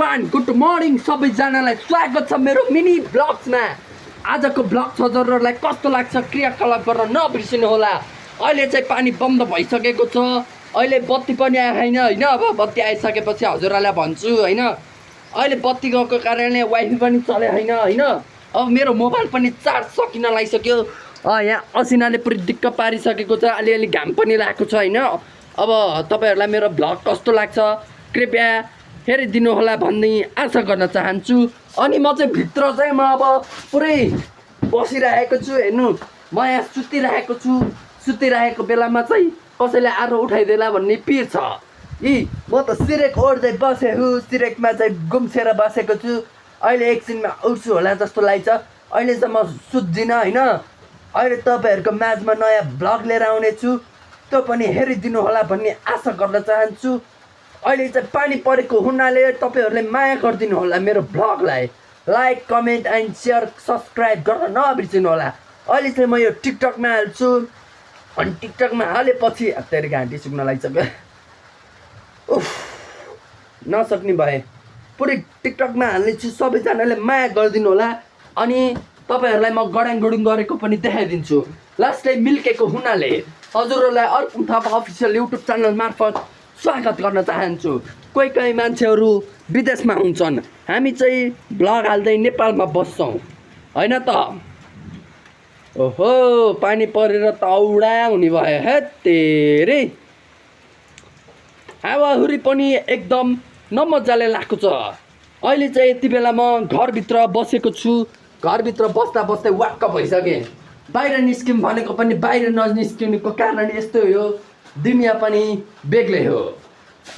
Everyone good morning सबैजनालाई स्वागत छ मेरो मिनी ब्लग्समा। आजको ब्लग सजरलाई कस्तो लाग्छ क्रियाकलाप गर्न नबिर्सिनु होला। अहिले चाहिँ पानी बन्द भइसकेको छ, अहिले बत्ती पनि आएन होइन। अब बत्ती आइसकेपछि हजुरहरूलाई भन्छु होइन। अहिले बत्ती गएको कारणले वाइफाई पनि चले होइन। अब मेरो मोबाइल पनि चार्ज सकिन लागिसक्यो। यहाँ असिनाले पुरै दिक्क पारिसकेको छ, अलिअलि घाम पनि लागेको छ होइन। अब तपाईँहरूलाई मेरो ब्लग कस्तो लाग्छ कृपया हेरिदिनु होला भन्ने आशा गर्न चाहन्छु। अनि म चाहिँ भित्र चाहिँ म अब पुरै बसिरहेको छु। हेर्नु, म यहाँ सुतिरहेको बेलामा चाहिँ कसैले आरो उठाइदेला भन्ने पिर छ। म त सिरेक ओढ्दै बसेको, सिरेकमा चाहिँ गुम्सेर बसेको छु। अहिले एकछिनमा उठ्छु होला जस्तो लाग्छ। अहिले चाहिँ म सुत्दिनँ होइन। अहिले तपाईँहरूको माझमा नयाँ ब्लग लिएर आउनेछु, त्यो पनि हेरिदिनु होला भन्ने आशा गर्न चाहन्छु। अहिले चाहिँ पानी परेको हुनाले तपाईँहरूले माया गरिदिनु होला मेरो ब्लगलाई। Like comment and share subscribe गर्न नबिर्सिनु होला। अहिले चाहिँ म यो टिकटकमा हाल्छु, अनि टिकटकमा हालेपछि तेरो घाँटी सुक्न लागिसक्यो। उफ, नसक्ने भए पुरै टिकटकमा हाल्नेछु, सबैजनाले माया गरिदिनु होला। अनि तपाईँहरूलाई म गडाङ गरेको पनि देखाइदिन्छु। लास्टै मिल्केको हुनाले हजुरहरूलाई अर्पण थापा अफिसियल युट्युब च्यानल मार्फत स्वागत गर्न चाहन्छु। कोही मान्छेहरू विदेशमा हुन्छन्, हामी चाहिँ ब्लग हाल्दै नेपालमा बस्छौँ होइन त। ओहो, पानी परेर त औडा हुने भयो हे तेरे। हावाहुरी पनि एकदम नमजाले लागेको छ। अहिले चाहिँ यति बेला म घरभित्र बसेको छु। घरभित्र बस्दा बस्दै वाक्क भइसकेँ। बाहिर निस्क्यौँ भनेको पनि बाहिर ननिस्किनुको कारण यस्तो हो, दुनियाँ पनि बेग्लै हो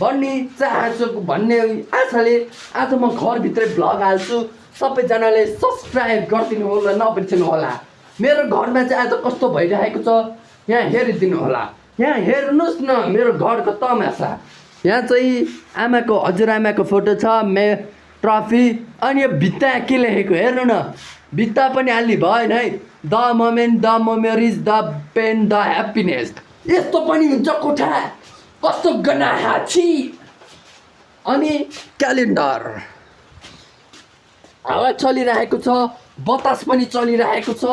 भन्ने चाहन्छु भन्ने आशाले आज म घरभित्रै ब्लग हाल्छु। सबैजनाले सब्सक्राइब गरिदिनु होला, नबिर्सिनु होला। मेरो घरमा चाहिँ आज कस्तो भइरहेको छ यहाँ हेरिदिनु होला। यहाँ हेर्नुहोस् न मेरो घरको तमासा। यहाँ चाहिँ आमाको, हजुरआमाको फोटो छ, ट्रफी। अनि यो भित्ता के लेखेको हेर्नु न, भित्ता पनि हाल्ने भएन है। The moment, the memories, the pain, the happiness. यस्तो पनि हुन्छ कोठा, कस्तो गनाहा छी। अनि क्यालेन्डर, हावा चलिरहेको छ, बतास पनि चलिरहेको छ।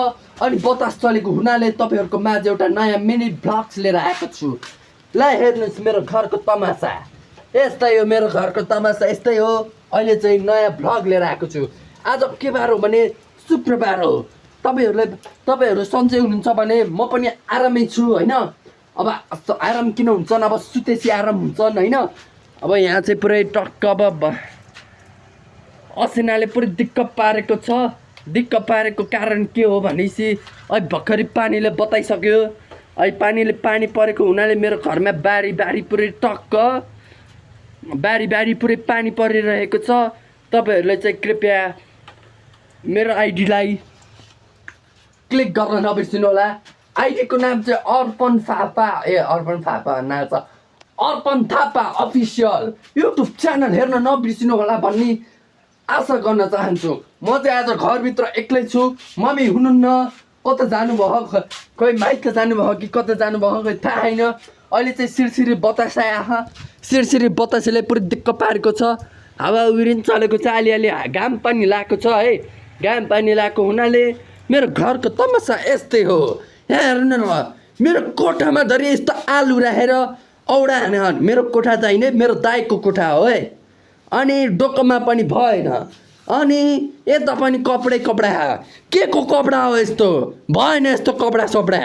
अनि बतास चलेको हुनाले तपाईँहरूको माझ एउटा नयाँ मिनी ब्लग्स लिएर आएको छु। ल हेर्नुहोस् मेरो घरको तमासा। यस्तै हो मेरो घरको तमासा, यस्तै हो। अहिले चाहिँ नयाँ ब्लग लिएर आएको छु। आज के बार हो भने शुक्रबार हो। तपाईँहरू सन्चै हुनुहुन्छ भने म पनि आरामै छु होइन। अब आराम किन हुन्छन्, अब सुतेपछि आराम हुन्छन् होइन। अब यहाँ चाहिँ पुरै टक्क अब असिनाले पुरै दिक्क पारेको छ। दिक्क पारेको कारण के हो भनेपछि अहिले भर्खरै पानीले बताइसक्यो। अहिले पानी परेको हुनाले मेरो घरमा बारी पुरै टक्क बारी पुरै पानी परिरहेको छ। तपाईँहरूले चाहिँ कृपया मेरो आइडीलाई क्लिक गर्न नबिर्सिनु होला। आइडीको नाम चाहिँ अर्पण थापा अफिसियल युट्युब च्यानल हेर्न नबिर्सिनु होला भन्ने आशा गर्न चाहन्छु। म चाहिँ आज घरभित्र एक्लै छु, मम्मी हुनुहुन्न, कता जानुभयो, कोही माइत जानुभयो कि कता जानुभयो खोइ थाहा छैन। अहिले चाहिँ सिरसिरी बतास आयो, सिरसिरी बतासले पुरै दिक्क पारेको छ। हावाहुरी चलेको छ, अलिअलि घाम पनि लागेको छ है। घाम पानी लागेको हुनाले मेरो घरको तमासा यस्तै हो। यहाँ हेर्नु न, मेरो कोठामा धरि यस्तो आलु राखेर औडा हाने। मेरो कोठा चाहिँ होइन, मेरो दाइको कोठा हो है। अनि डोकोमा पनि भएन। अनि यता पनि कपडा के को कपडा हो यस्तो, भएन यस्तो कपडा।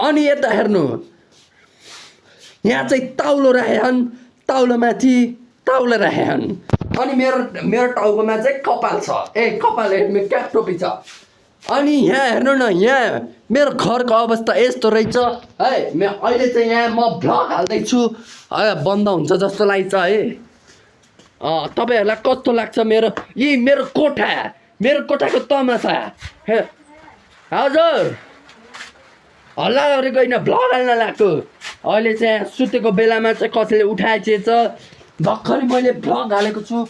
अनि यता हेर्नु, यहाँ चाहिँ ताउलो राखेछन्, ताउलोमाथि ताउलो राखेछन्। अनि मेरो टाउकोमा चाहिँ कपाल छ, कपाल हेर्नु क्या टोपी छ। अनि यहाँ हेर्नु न, यहाँ मेरो घरको अवस्था यस्तो रहेछ है। अहिले चाहिँ यहाँ म ब्लग हाल्दैछु, बन्द हुन्छ जस्तो लाग्छ है। तपाईँहरूलाई कस्तो लाग्छ मेरो कोठाको तमासा। हजुर हल्ला गरेको होइन, ब्लग हाल्न लाग्यो। अहिले चाहिँ सुतेको बेलामा चाहिँ कसैले उठाएछ, भर्खरै मैले ब्लग हालेको छु।